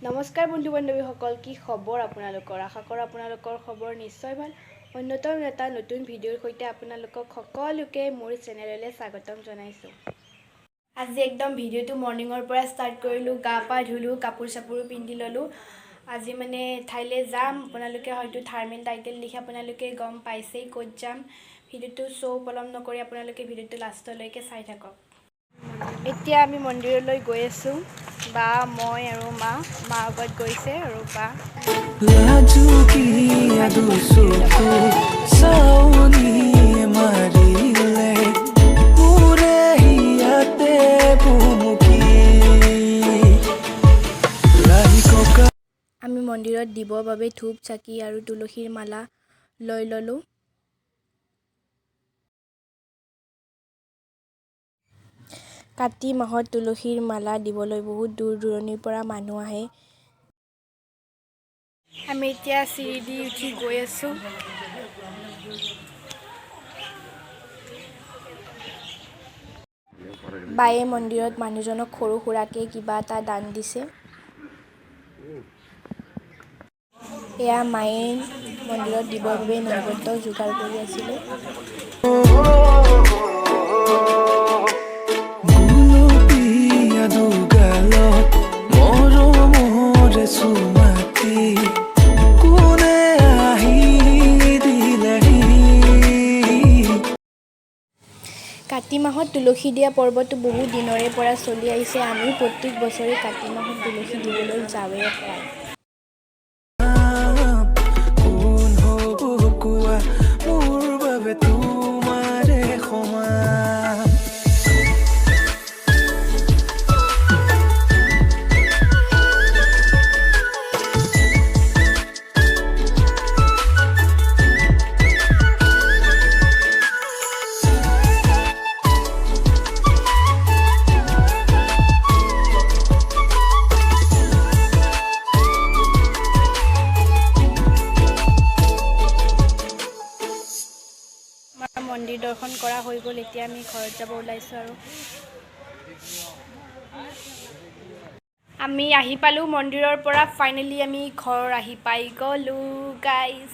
নমস্কাৰ বন্ধু বান্ধৱীসকল, কি খবৰ আপোনালোকৰ? আশা কৰোঁ আপোনালোকৰ খবৰ নিশ্চয় ভাল। অন্যতম এটা নতুন ভিডিঅ'ৰ সৈতে আপোনালোকক সকলোকে মোৰ চেনেললৈ স্বাগতম জনাইছোঁ। আজি একদম ভিডিঅ'টো মৰ্ণিঙৰ পৰা ষ্টাৰ্ট কৰিলোঁ, গা পা ধুলোঁ, কাপোৰ চাপোৰো পিন্ধি ল'লোঁ। আজি মানে ঠাইলৈ যাম, আপোনালোকে হয়তো থাৰ্মেল টাইটেল লিখি আপোনালোকে গম পাইছেই ক'ত যাম। ভিডিঅ'টো শ্ব' পলম নকৰি আপোনালোকে ভিডিঅ'টো লাষ্টলৈকে চাই থাকক। এতিয়া আমি মন্দিৰলৈ গৈ আছোঁ, বা মই আৰু মা মা আগত গৈছে আৰু বা। লাজুকীয়া দুচকু চাৱনিয়ে মাৰিলে মোৰে হিয়াতে ভুমুকি ৰাহি ককা। আমি মন্দিৰত দিবৰ বাবে ধূপ চাকি আৰু তুলসীৰ মালা লৈ ল'লোঁ। কাতি মাহত তুলসীৰ মালা দিবলৈ বহুত দূৰ দূৰণিৰ পৰা মানুহ আহে। আমি এতিয়া চিৰি দি উঠি গৈ আছোঁ। বায়ে মন্দিৰত মানুহজনক সৰু সুৰাকৈ কিবা এটা দান দিছে। এয়া মায়ে মন্দিৰত দিবৰ বাবে নৈবেদ্য যোগাৰ কৰি আছিলে। গুলপীয়া দুগালত মৰমৰে চুমাটি কোনে আহি দিলেহি? কাতি মাহত তুলসী দিয়া পৰ্বটো বহু দিনৰে পৰা চলি আহিছে। আমি প্ৰত্যেক বছৰে কাতি মাহত তুলসী দিবলৈ যাওঁৱেই প্ৰায়। কোন হ'ব কোৱা মোৰ বাবে তোমাৰে সমান? আমাৰ মন্দিৰ দৰ্শন কৰা হৈ গ'ল, এতিয়া আমি ঘৰত যাব ওলাইছোঁ। আৰু আমি আহি পালোঁ মন্দিৰৰ পৰা। ফাইনেলি আমি ঘৰ আহি পাই গ'লোঁ গাইজ।